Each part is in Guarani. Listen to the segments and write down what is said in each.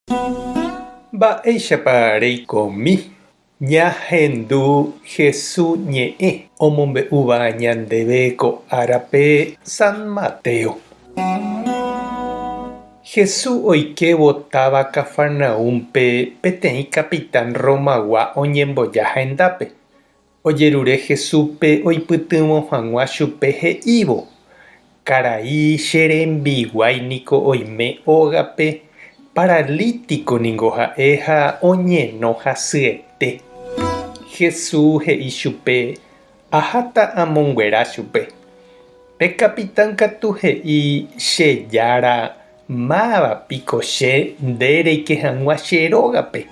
Mba'éichapa reikomi ñahendu Hesu ñe'ẽ omombe'úva ñandéve ko árape San Mateo. Hesu oikévo táva Cafarnaúmpe peteĩ capitán Romagua oñemboja hendápe. Ojerure Jesúspe oipytyvõ hag̃ua chupe he'ívo, Karai che rembiguái niko oime ógape, paralítiko ningo ha'e ha oñeno hasyete. Jesús he'i chupe, Aháta amonguera chupe. Pe kapitán katu he'i, Che Jára, máva piko che nde reike hag̃ua che rógape?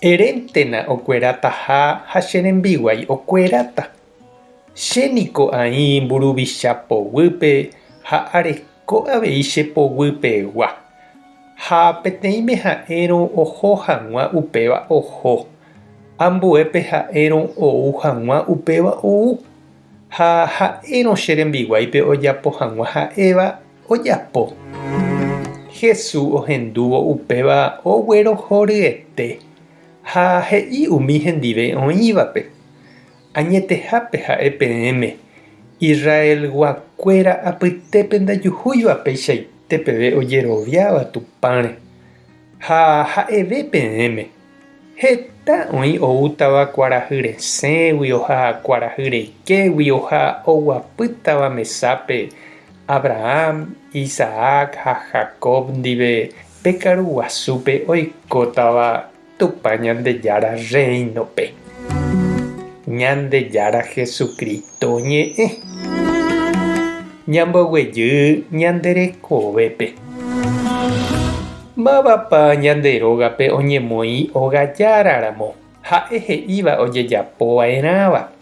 Eréntena okuerataha ha che rembiguái okueráta. Che niko aĩ mburuvicha poguýpe ha areko avei che poguypegua. Ha peteĩme ha'érõ oho hag̃ua upéva oho, ambuépe ha'érõ ou hag̃ua upéva ou. Ha ha'érõ che rembiguáipe ojapo hag̃ua ha'éva, ojapo. Jesús ohendúvo upéva oguerohoryete, ha he'i umi hendive oĩvape, Añetehápe ha'e peẽme, Israelguakuéra apytépe ndajuhúiva peichaite peve ojeroviáva Tupãre. Ha ha'eve peẽme, Heta oĩ oútava kuarahy resẽguio ha kuarahy reikéguio ha oguapýtava mesápe Abraham, Isaac ha Jacob ndive pe karu guasúpe oikótava Tupã Ñandejára Rréinope. Ñandejára Jesucristo ñe'ẽ. Ñamboguejy ñande rekovépe. Mávapa ñande rógape oñemoĩ óga jára ramo, ha'e he'íva ojejapo va'erãva?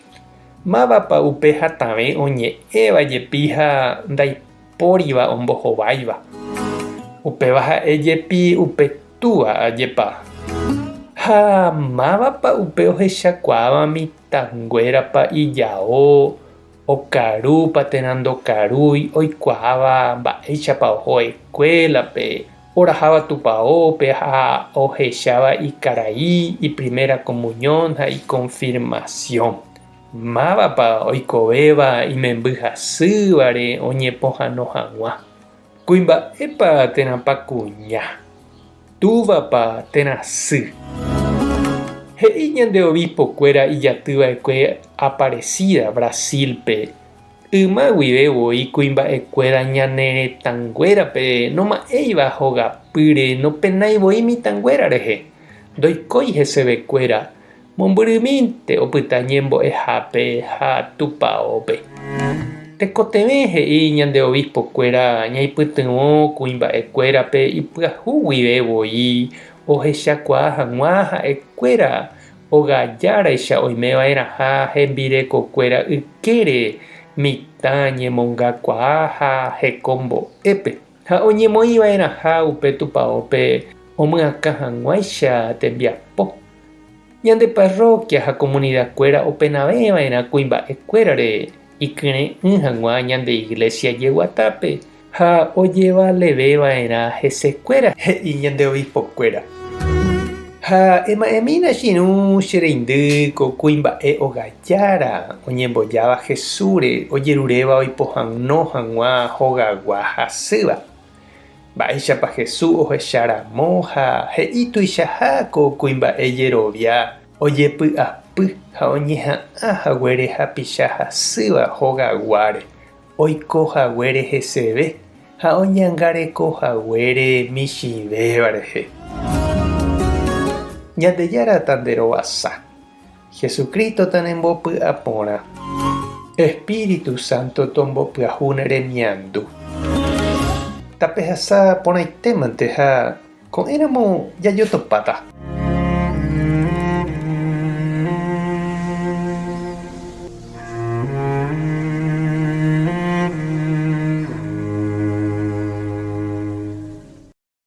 Mávapa upe hatãve oñe'ẽva jepi ha ndaipóriva ombohováiva? Upéva ha'e jepi upe túva ajépa. Ha mávapa upe ohechakuaáva mitãnguérapa ijao Okarúpa térã ndokarúi oikuaáva mba'éichapa oho eskuélape, oraháva tupaópe ha ohecháva ikarai, iprimera comunión ha ikonfirmasión. Mávapa oikovéva imemby hasývare oñepohãno hag̃ua? Kuimba'épa térãpa kuña? Túvapa térã sy? He'i ñande obispo-kuéra ijatyva'ekue Aparecida, Brasil-pe, Yma guive voi kuimba'ekuéra ñane retãnguérape noma'ẽiva hogapýre nopenái voi mitãnguéra rehe, ndoikói hesevekuéra, Mombyrymínte opyta ñembo'ehápe ha tupaópe. Tekotevẽ he'i ñande obispo-kuéra ñaipytyvõ kuimba'ekuérape ipyahu guive voi ohechakuaa hag̃ua ha'ekuéra ogajáraicha oimeva'erãha hembirekokuéra ykére mitã ñemongakuaa ha hekombo'épe, ha oñemoĩva'erãha upe tupaópe omyakã hag̃uáicha tembiapo. Ñande parroquia ha comunidad-kuéra openavẽva'erã kuimba'ekuérare ikyre'ỹ hag̃ua ñande iglesia jeguatápe ha ojevaleveva'erã hesekuéra, he'i ñande obispo-kuéra. Ha ema'ẽmína che irũ che reindy ko kuimba'e ogajára oñembojáva Jesúsre ojeruréva oipohãno hag̃ua hogagua hasýva. Mba'éichapa Jesús ohecha ramo ha he'i tuichaha ko kuimba'e jerovia ojepy'apy ha oñeha'ã haguére hapicha hasýva hogaguáre, oiko haguére heseve ha oñangareko haguére michĩvéva rehe. Ñandejára tanderovasa. Jesucristo tanembopy'aporã. Espíritu Santo tombopyahu ne remiandu. Tapehasa porãitémante ha ko'ẽramo jajotopáta.